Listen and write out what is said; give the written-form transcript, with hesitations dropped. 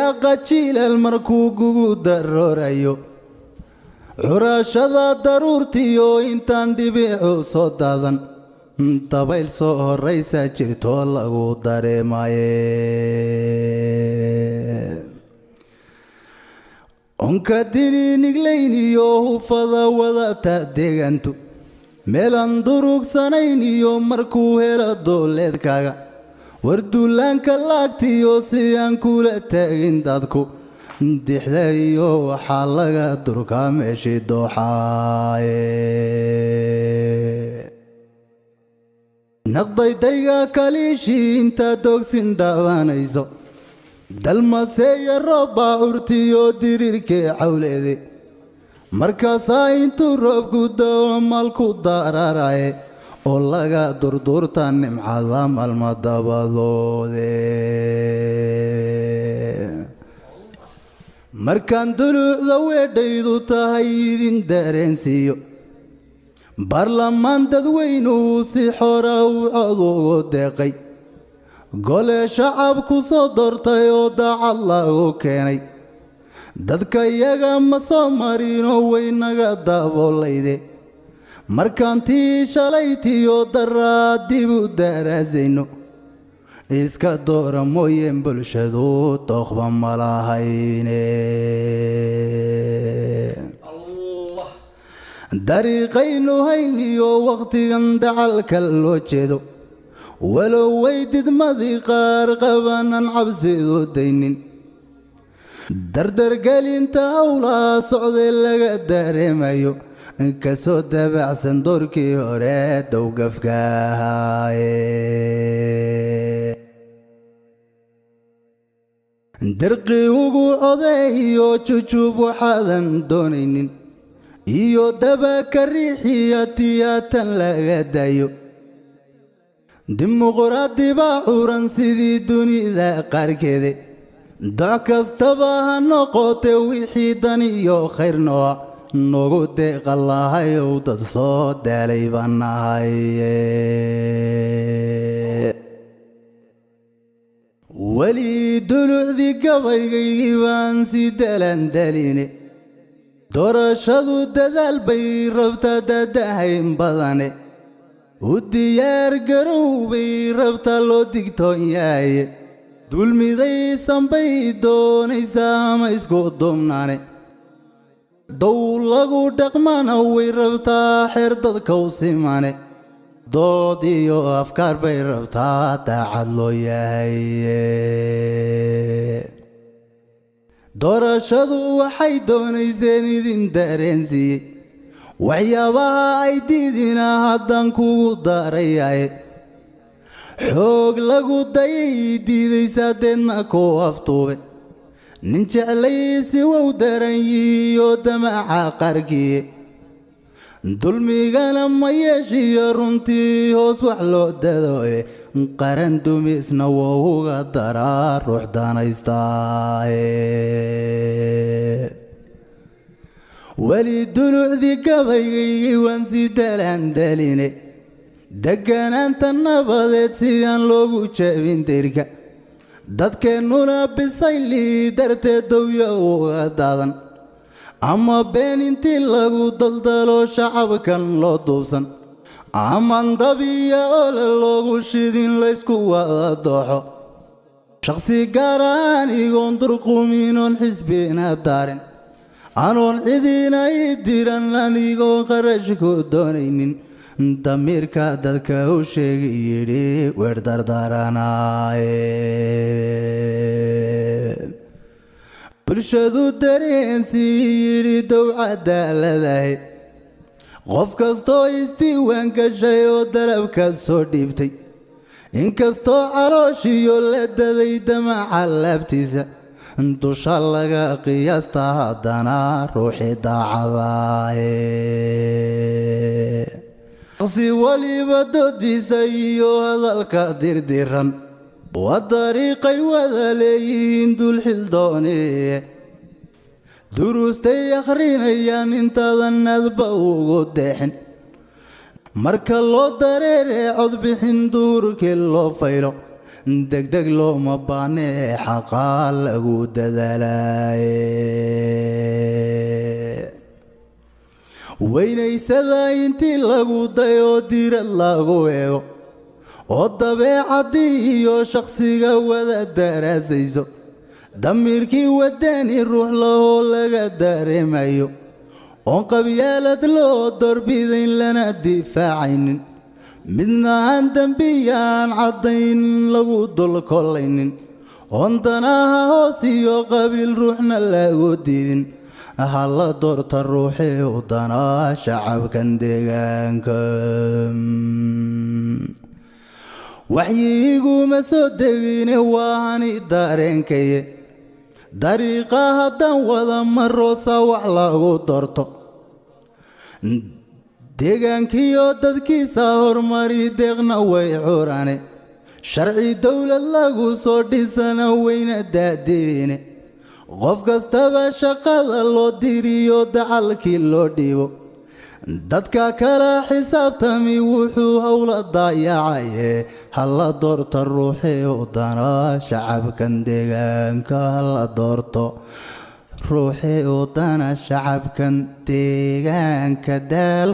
Qajiilal markuu gugu daroorayo, curashada daruurtiyo intaan dhibicu soo daadan, dabayl soo horraysa jirtoo lagu dareemaye. Onka diniiniglayn iyo hufada wadata deegaantu meelaan durugsanayn iyo markuu helo dooleedkaaga warduulaanka laagtiyo si aan kula taagin dadku dixda iyo waxaa laga durkaa meeshii dooxaaye. Naqdaydayga kaliishii intaad doogsin dhaabanayso, dalmaseeya roobbaa urtiyo diriirkee cawleede, markaasaa intuu roobku dao malku dararaye oo laga durduurta nimcada malma dabadoode. Markaan duluucda weedhaydu tahay idin dareensiiyo, baarlamaan dadweynuhu si xora u cod ugu deeqay, gole shacabku soo doortay oo daacad lagu keenay, dadka iyaga ma soo marinoo waynaga daboolayde. Markaan tii shalaytiyo daraa dib u daraasayno, iska doora mooyeen bulshadu dooqba ma lahayne. Dariiqaynu hayn iyo wakhtigan dacalka loo jeedo, walow way didmadii qaar qabanaan cabsidu daynin, dardargelinta howlaha socdee laga dareemayo kasoo dabacsan doorkii hore dowgafka ahaaye. Dirqi ugu odeeyo jujuub waxaadan doonaynin iyo dabaka riixiya tiyaatan laga dayo, dimuqraadi baa curan sidii dunida qaarkeede. Doc kastaba ha noqote, wixii dan iyo khayr nooa noogu deeqa lahayow, dad soo daalay baan nahaye. Weli dulucdii gabaygaygii baan sii dalandaline, doorashadu dadaal bay rabtaa dadahayn badane, u diyaar garow bay rabtaa loo digtoon yahaye, dulmidaysan bay doonaysaa ama isku duubnaane, dow lagu dhaqmana way rabtaa xeer dadka u simane, dood iyo afkaar bay rabtaa daacad loo yahay. Doorashadu waxay doonayseen idin dareensiiyey, waxyaabaha ay diidina haddaan kugu darayaye, xoog lagu dayay diidaysaa deedna ku aftuube, nin jeclaysi wow daran yihiyo damaca qarkiye, dulmigana ma yeeshiyo runtii hoos wax loo dadoe, qaran dumisna waa uga daraa ruux danaystaaye. Weli dulucdii gabaygaygii waan sii dalandaline, deganaanta nabadeed sidaan loogu jebin deyrka, dadkeennuna bisayli darteed dowya uga daadan, ama been intii lagu daldalo shacabkan loo duubsan, aman dabiya ole loogu shidin laysku wada dooxo, shakhsi gaar anigoon durquminoon xisbina daarin, anoon cidina ii diran, anigoon kharash ku doonaynin, damiirka dadka u sheegi yidhi weer dardaranaaye. Bulshadu dareensii yidhi dow cadaaladahay, qof kastoo isdiiwaan gashay oo dalabka soo dhiibtay, inkastoo calooshiyo la daday damaca laabtiisa, dusha laga qiyaasta haddana ruuxii daacadaaye. Shaqsi waliba doodiisa iyo hadalka dirdiran waa dariiqay wada leeyihiin dulxildoonee, duruustay akhrinayaan intaadan adba ugu deexin, marka loo dareeree codbixin duurkii loo faylo, Degdeg looma baanee, xaqaa lagu dadaalaaye. Weynaysada intii lagu dayo, diirad lagu eego oo dabeecaddii iyo shakhsiga wada daraasayso, damiirkii wadani ruux lahoo laga dareemayo, oon qabyaalad loo dorbidayn lana difaacaynin, midna aan dembiyaan caddayn lagu dul kollaynin, oon danaha hoos iyo qabiil ruuxna lagu diidin, hala doorta ruuxii u danaa shacabkan deegaanka. Waxyiiguma soo degine, waani dareenkaye, dariiqa haddaan wada maroosa wax lagu doorto deegaankiyo dadkiisa, horumari deeqna way curane, sharci dowlad lagu soo dhisana weyna daadiine, qof kastaba shaqada loo diriyo dacalkii loo dhiibo, dadka kala xisaabtami wuxuu howla daayacaye, hala doorto ruuxii u danaa shacabkan deegaanka, hala doorto ruuxii u dana shacabkan deegaanka daal.